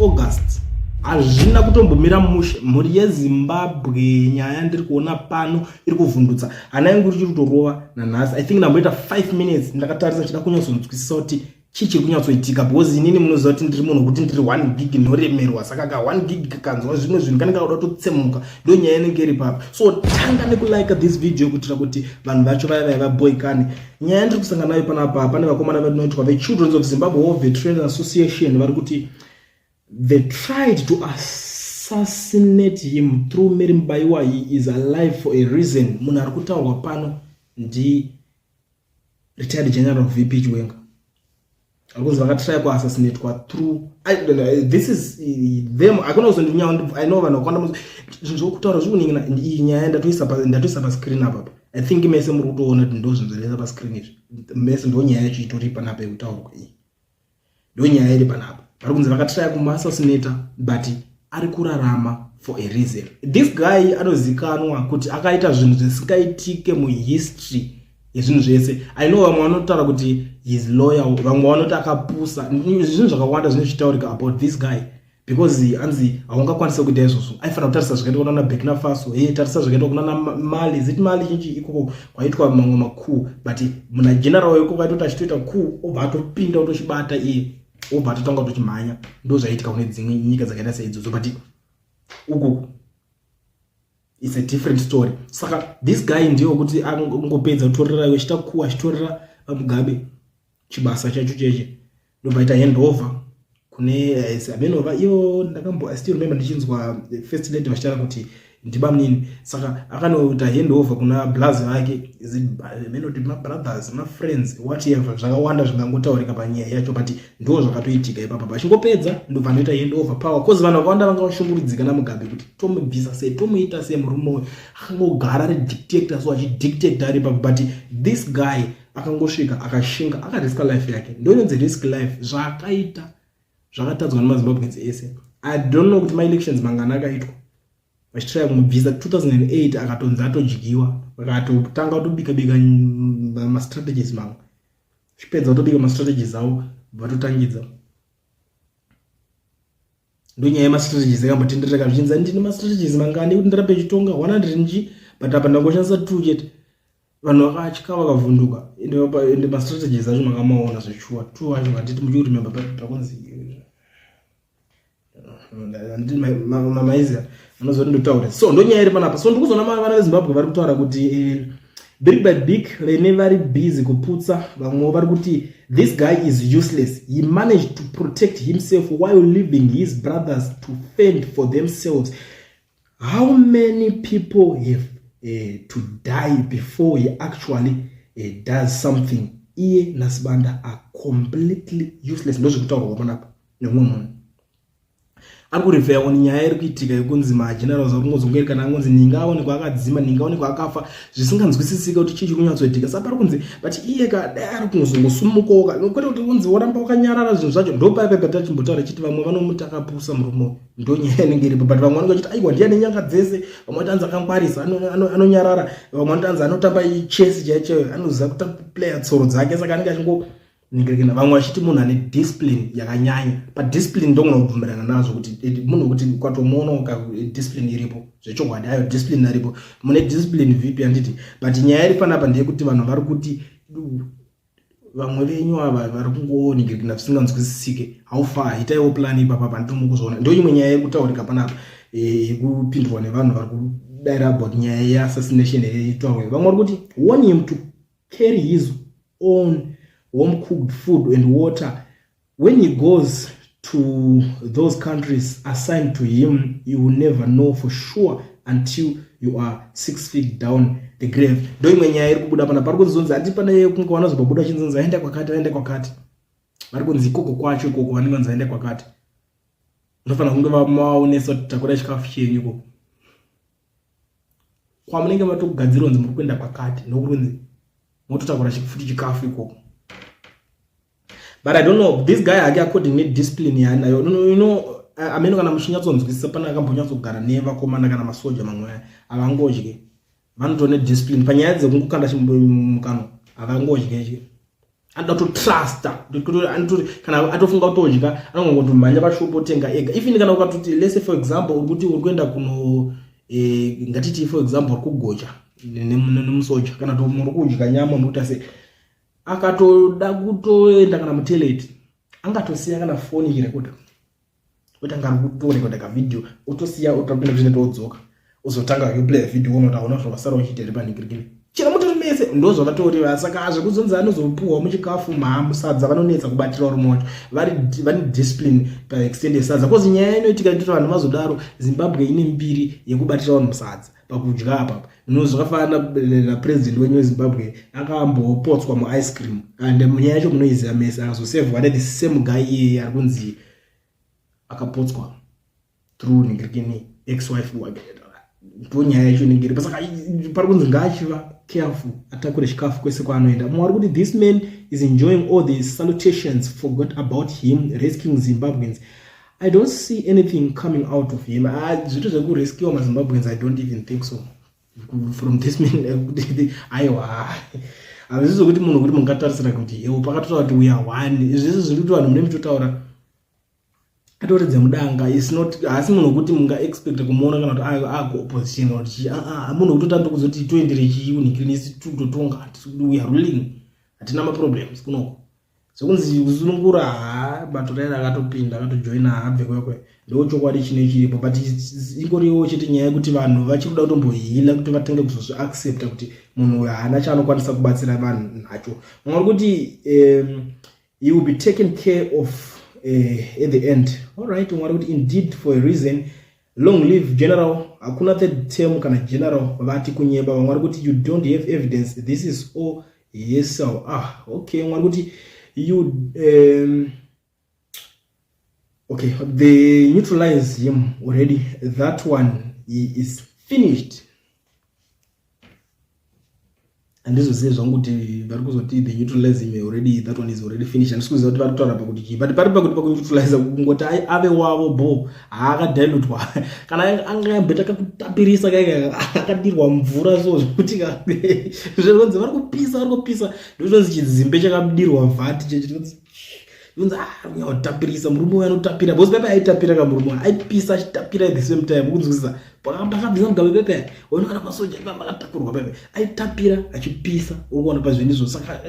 August hazvina kutombomira mushe. Mhuri yeZimbabwe, nyaya ndiri kuona pano iri kuvhundutsa hana yangu, iri kutorova nanhasi. I think ndamboita 5 minutes ndakatarisa chida kunyatsonzwisisa kuti chii chiri kunyatsoitika, because inini munoziva kuti ndiri munhu wekuti ndiri 1 gig inoremerwa, saka ka 1 gig kakanzwa zvimwe zvinhu kanenge kakuda kutotsemuka. Ndo nyaya inenge iri papo. So tanga nekulike this video kuitira kuti vanhu vacho vaya vaya vaboikane. Nyaya ndiri kusangana nayo panapa, pane vakomana vanoitwa veChildren of Zimbabwe War Veterans Association vari kuti they tried to assassinate him through Mary Mubaiwa. He is alive for a reason. Munhu ari kutaurwa pano ndi retired General VP Chiwenga, ari kunzi vakatry kuassassinatwa through I don't know, this is them. Akuna kuzondinyawa. I know vanhu vakawanda zvinhu zvokutaura zvikunin'ina. Iyi nyaya ndatoisa pascreen apapa. I think mese muri kutoona kuti ndo zvinhu zvandaisa pascreen izvi mese. Ndo nyaya yacho itori panapa yekutaurwa iyi, ndo nyaya iri panapa. Vari kunzi vakatry kumuassassinata, but ari kurarama for a reason. This guy anozikanwa kuti akaita zvinhu zvisingaitike muhistory yezvinhu zvese. I know vamwe vanotaura kuti he's loyal, vamwe vanoti akapusa. Zvinhu zvakawanda zvine zvichitaurika about this guy, because anzi haungakwanisa kuita izvozvo. Aifanira kutarisa zvakaitwa kunana Burkina Faso, he tarisa zvakaitwa kunana Mali, ziti Mali chinchi ikoko kwaitwa mamwe macoup, but muna general ikoko aitoti achitoita coup, obva atopinda otochibata iye, obva atotanga kutochimhanya. Ndo zvaiitika kune dzimwe nyika dzakaita seidzodzo, but uku it's a different story. Saka this guy ndiyo kuti angopedza kutorera achiita coup, achitorera VaMugabe chibasa chacho cheche, ndobva aita handover kune amenova ivo. Ndakambo, I still remember ndichinzwa First Lady vachitaura kuti ndibamunini. Saka akanoita handover kuna blaz vake, menoti mabrothers, mafriends, whatever. Zvakawanda zvingangotaurika panyaya yacho, but ndo zvakatoitika ipapa. Vachingopedza, ndobva ndoita handover power, cause vanhu vakawanda vanga vashungurudzika naMugabe kuti tomubvisa sei, tomuita sei. Murume uyu akangogara ari dictator, so achidictate ari ipapo, but this guy akangosvika akashinga, akariska life yake. Ndo inonzi risk life. Zvaakaita zvakatadzwa nemaZimbabweans ese. I don't know kuti maelections mangani akaitwa vachitry kumubvisa. 2008 akatonzi atodyiwa, vakatotanga kutobika bika mastrategies mamwe. Chipedza kutobika mastrategies avo, vatotangidza. Ndonyaya yemastrategies akambotenderera zvichinzi ndine mastrategies mangani ekuti ndirambe chitonga, 100 nji, but apa ndangoshandisa two chete. Vanhu vakatya, vakavhunduka. Ende mastrategies acho makamaona zveshuwa, two acho handiti muchikuremember pakunzi maiziva munozoti ndotaura. So ndonyaya iri panapa. So ndikuzoona vana veZimbabwe vari kutaura kuti big by big vene vari busy kuputsa. Vamwewo vari kuti this guy is useless. He managed to protect himself while leaving his brothers to fend for themselves. How many people have to die before he actually does something? Iye naSibanda are completely useless. Ndozvekutaurwa panapa nemumwe munhu ari kurefer on nyaya iri kuitika yekunzi magenerals ari kungozongeri kana angonzi ninga aonekwa akadzima, ninga aonekwa akafa, zvisinganzwisisika kuti chii chiri kunyatsoitika. Saka pari kunzi, but iye kadai ari kungozongosumukawo, kwete kuti kunzi woramba wakanyarara. Zvinhu zvacho ndopaipa patachimbotaura chiti vamwe vanomuti akapusa murume, ndo nyaya inenge iripo, but vamwe vanenge vachiti aiwa, ndiani nyanga dzese. Vamwe vati anzi akangwarisa, anonyarara. Vamwe vanoti anzi anotamba chess chaicho, anoziva kuplaya tsoro dzake, saka anenge achingo ningirikina. Vamwe vachiti munhu ane discipline yakanyanya. Padiscipline ndogona kubvumirana nazvo kuti munhu wekuti ukatomuona discipline iripo zvechokwadi, ayo discipline aripo, mune discipline VP, handiti? But nyaya iri panapa ndeyekuti vanhu vari kuti vamwe venyu ava vari kungoningirikina zvisinganzwisisike. How far itaiwo plan ipapa pandiri mukuzviona? Ndo imwe nyaya iri kutaurika panapa yekupindurwa nevanhu vari kudaira about nyaya yeassassination itaurwa. Vamwe vari kuti warn him to carry his own home cooked food and water when he goes to those countries assigned to him. You will never know for sure until you are 6 feet down the grave. Ndo imwe nyaya iri kubuda pana. Pari kunzonzi handi pane kunge vanozobabuda chinzonzi aenda kwakati, aenda kwakati. Vari kunzi ikoko kwacho ikoko vanenge vanzi aenda kwakati, unofanira kunge vamaonesa kuti takura chikafu chenyu ikoko kwamunenge matogadzirwa, nzi muri kuenda kwakati, ndokunzi mototakura futi chikafu ikoko. But I don't know this guy hake according nediscipline yaanayo. Amene kana muchinyatsonzwisisa, pane akambonyatsogara nevakomana kana masoja mamwe aya, havangodye, vanotone discipline panyaya dzekungokanda mukanwa, havangodye. Anoda kutotrusta, kana atofunga kutodya anongongotomhanya pashopo otenga ega. Even kana ukatoti, let's for example, uri kuti uri kuenda kuno, ngatiti for example uri kugocha nemusoja, kana kuti muri kudya nyama, unokuita sei, akatoda kutoenda kana mutoilet, angatosiya kana foni ichirekodha, otanga ari kutorekodha kavideo, otosiya, otopinda kuchine, toodzoka, ozotanga kuplay video, unoti hauna zvawasara uchiita here panhingirikini. Chero mutori mese, ndo zvavatori. Saka zvekuzonzi anozopuhwa muchikafu mamusadza, vanonetsa kubatira varume wacho. Vane discipline paextent yesadza, cause nyaya inoitika ndito vanhu vazodaro. Zimbabwe ine mbiri yekubatira vanhu musadza pakudya apapa. No, zvakafanana napresident wenyu weZimbabwe, akambopotswa muice cream, and nyaya yacho munoiziva mese. Akazosevhwa nethe same guy iyeye ari kunzi akapotswa through ningirikini ex wife wake. Ndo nyaya yacho inenge iripo. Saka pari kunzi ngaachiva careful, atakure chikafu kwese kwaanoenda. Mumwe ari kuti, "This man is enjoying all the salutations. Forgot about him rescuing Zimbabweans. I don't see anything coming out of him." Ah, zvito zvekurescuwa maZimbabweans, I don't even think so from this man. Aiwa, hazvisi zvokuti munhu kuti mungatarisira kuti ewo pakatotaura kuti we are one. Zvese zviri kuti vanhu mune muchitotaura atoredze mudanga is not, haasi munhu wekuti mungaexpecta kumuona kana kuti akuopposition kana kuti chii. Aa, munhu wekutoti andokuzoti toendere chii unhikirinisi, tikutotonga, we are ruling, hatina maproblems kunoko. Zvekunzi kusunungura, ha, bato rairi akatopinda, akatojoina, haabve kwekwe. Ndo chokwadi chine chiripo, but ingoriwo chete nyaya yekuti vanhu vachiri kuda kutombohila kuti vatange kuzozviaccepta kuti munhu uyu haana chaanokwanisa kubatsira vanhu nacho. Mumwe ari kuti he will be taken care of at the end. Allright, umwe ari kuti, "Indeed, for a reason. Long live general. Hakuna third term kana general vati kunyeba." Vamwe vari kuti, "You don't have evidence. This is all yesel." Ah, okay. Umwe ari kuti you okay, they neutralize him already. That one, he is finished. Handizozivi zvangu kuti vari kuzoti they neutralize him already, that one is already finished. Handisi kuziva kuti vari kutaura pakuti chii, but pari pakuti pakuneutralize, kungoti ave wavo bo haakadilutwa, kana angambeta kakutapirisa kaika akadirwa mvura, so zvekuti zvinonzi vari kupisa, vari kupisa, ndozvinonzi chidzimbe chakadirwa vhati. Chechinonzi ah, murume uyu anotapira, because pepe aitapira kamurume uyu, aipisa achitapira at the same time. Kunzwisisa pakabvisa Mugabe pepe, onekana masoja ipapa akatakurwa pepe, aitapira achipisa. Uri kuona pazvinhu izvo, saka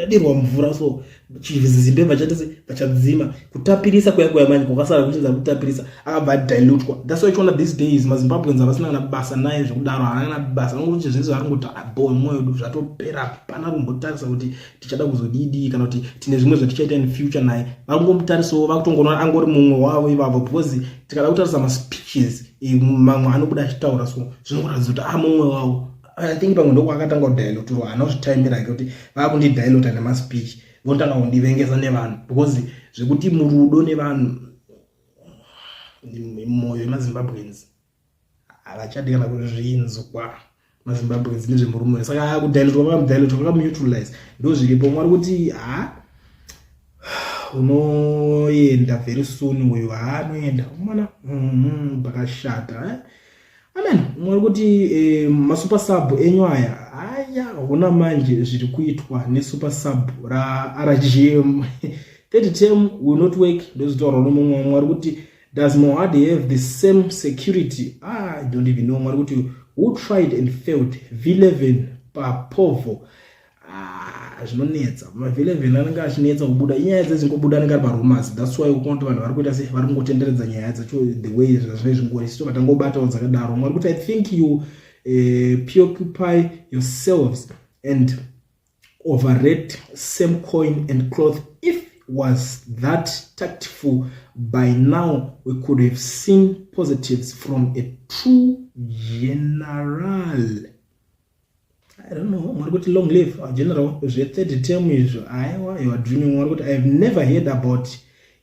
adirwa mvura, so chizimbe vachatese vachadzima kutapirisa kuya kuya. Manje kwakasara kuchinza kutapirisa, akabva adilutwa. That's why uchiona these days maZimbabweans havasina kana basa naye zvekudaro, haana kana basa. Nokuti zvinhu zvari ngoti abo mwoyo wedu zvatopera, pana kumbotarisa kuti tichada kuzodidi kana kuti tine zvimwe zvatichaita in future naye. Vakungomutarisawo, vakutongoona angori mumwe wavo ivavo, because tikada kutarisa maspeeches mamwe anobuda achitaura, so zvinokuratidza kuti a mumwe wavo. I think pamwe ndokwakatanga kudilutirwa, haana kuzvitaimira ke kuti vakundidiluta nemaspeech, votanga kundivengesa nevanhu, because zvekuti murudo nevanhu, mwoyo yemaZimbabweans havachadi kana kuzvinzwa maZimbabweans nezvemurume. Saka kudilutwa, vakamudilutwa, vakamuneutralize, ndo zviripo. Mwari kuti ha, unoenda very soon uyu, haanoenda umana pakashata, eh? Amen. Mwari kuti masuper sub enyu aya aya, hona manje zviri kuitwa nesuper sub raRGM. Third term will not work, ndozvitaurwa nomumwe. Mwari kuti, "Does Mohadi have the same security?" Ah, I don't even know. Mwari kuti, "Who tried and failed V11 papovo?" Ah, zvinonetsa, maV11 anenge achinetsa kubuda, inyaya dzedzingobuda, anenge ari marumors. That's why ukuona kuti vanhu vari kuita sei, vari kungotenderedza nyaya dzacho the way zvazvinenge zvingori. Sito vatangobatawo dzakadaro. Mwari kuti, "I think you preoccupy yourselves and overrate same coin and cloth. If was that tactful, by now we could have seen positives from a true general." I don't know. Mwari kuti, "Long live our general. Zve-third term izvo, aiwa, you are dreaming." Mwari kuti, "I have never heard about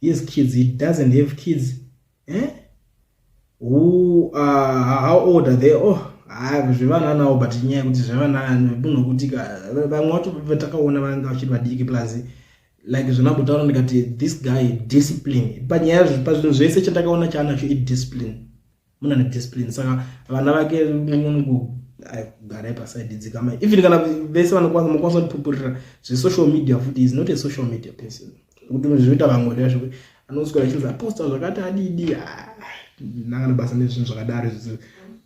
his kids. He doesn't have kids, eh? Who how old are they?" Oh, zvevana nawo, but inyaya yekuti zvevana munhu wekuti vamwe vacho vatakaona vanga vachiri vadiki, plus like zvinambotaura ndikati this guy, discipline panyaya, pazvinhu zvese chandakaona chaanacho idiscipline, munhu ane discipline. Saka vana vake Garai paside, dzikamai. Even kana vese vanokwanisa, mukwanisa kutipupurira zvesocial media futi, is not a social media person, kuti zvinoita vamwe ndazvo anoswera achinzi aposta zvakati adidi nangana basa nezvinhu zvakadaro izvo.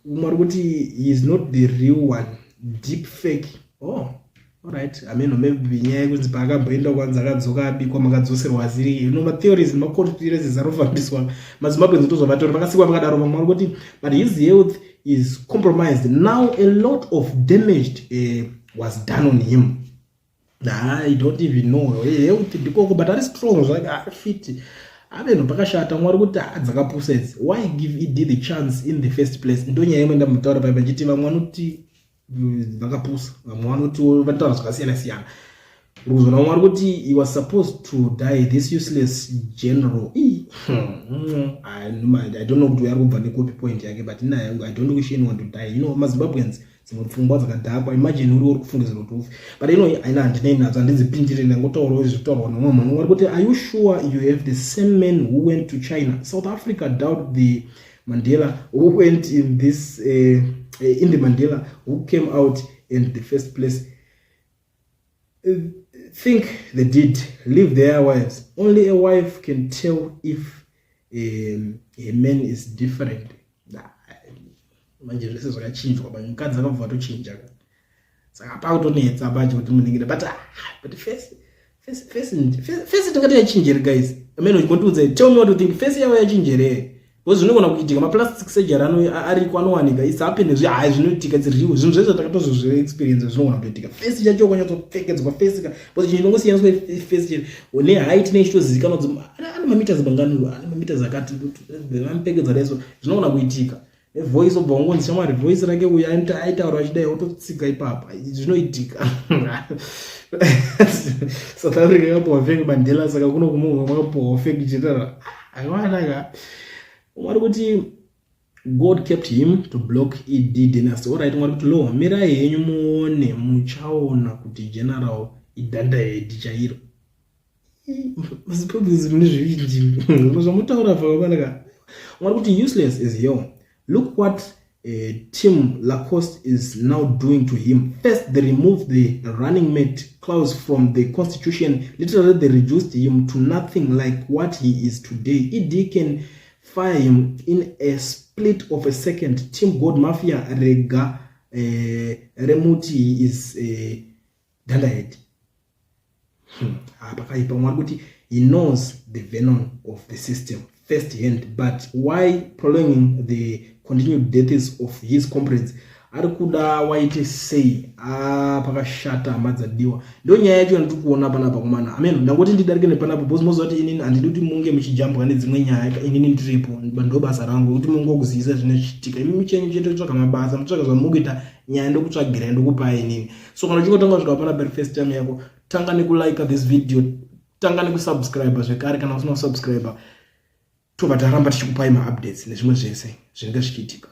Umwe ari kuti he is not the real one, deep fake. Oh, alright, I mean, maybe nyaya yekunzi paakamboenda kwanzi akadzoka abikwa, makadzoserwa asiri. You know, matheories nemaconspiracies anofambiswa maZimbabwe, ndo zvavatori vakasikwa vakadaro. Vamwe vari kuti, but his health is compromised now, a lot of damaged was done on him. I don't even know health ndikoko, but ari strong zvake, ari fit. Avenhu pakashata. Mwari kuti dzakapusa idzi, why give ED the chance in the first place? Ndo nyaya imwe ndamutaura paipa nchiti vamwe vanoti vakapusa, vamwe vanoti vanotaura zvakasiyana siyana. Ruzona vamwe vari kuti he was supposed to die, this useless general. I don't know kuti ari kubva necopy point yake, but i don't wish anyone to die. MaZimbabweans dzimwe pfungwa dzakadhakwa. Imagine uri kufungidzira kuti ufe, but aina handinei nadzo, handidzipindire, ndangotaurawo zvitaurwa nomumwe munhu. Vari kuti, are you sure you have the same man who went to China, South Africa? Doubt the Mandela who went in the Mandela who came out in the first place. Think they did leave their wives. Only a wife can tell if a man is different. Manje zvese zvakachinjwa, mukadzi akabva atochinja, saka pakutonetsa manje kuti muningire. But face tingati yachinjere, guys? I mean, uchingotiudza, tell me what you think. Face yavo yachinjere? Because zvinogona kuitika, maplastic surgery ariko, anowanika. It's happen, hai, zvinoitika, it's real. Zvinhu zvese takatozozviexperience, zvinogona kutoitika. Face chacho kwanyatsopfekedzwa face ka, because chinhu chinongosiyaniswa face chete neheight nechitozivikanwa kuti ane mameters mangani, ane mameters akati, vamupfekedza daiso, zvinogona kuitika. Nevoice obva wangonzi shamwari, voice rake uyu aitaura achidai, ototsika ipapa, zvinoitika. South Africa yakapuhwa fake Mandela, saka kuno kumumwe makapuhwa fake general akawanaka. Mwari kuti God kept him to block ED dynasty. Alright, Mwari kuti lo, mirai henyu muone, muchaona kuti general idunderhead chairo. MaZimbabwe mune zvivindi zvamutaura pakapanaka. Mwari kuti useless is hell. Look what Team Lacoste is now doing to him. First, they removed the running mate clause from the constitution. Literally, they reduced him to nothing like what he is today. ED can fire him in a split of a second. Team God Mafia Rega Remuti is dunderhead. Pakaipa. Mwari kuti he knows the venom of the system first hand, but why prolonging the continued deaths of his comrades? Ari kuda waite sei? Pakashata, hama dzadiwa. Ndo nyaya yacho yandiri kuona panapa kumana. Amen, ndangoti ndidarike nepanapa because moziva kuti inini handidi kuti munge muchijambwa nedzimwe nyaya. Inini ndiripo, ndo basa rangu kuti mungokuzivisa zvinochitika. Imi muchenyu chetotsvaga mabasa, mutsvaga zvamukuita, nyaya ndokutsvagirai, ndokupai inini. So kana uchingotanga kusvika panapa ri first time yako, tanga nekulike this video, tanga nekusubscribe zvekare kana usina kusubscribe, tobva taramba tichikupai maupdates nezvimwe zvese zvinenge zvichiitika.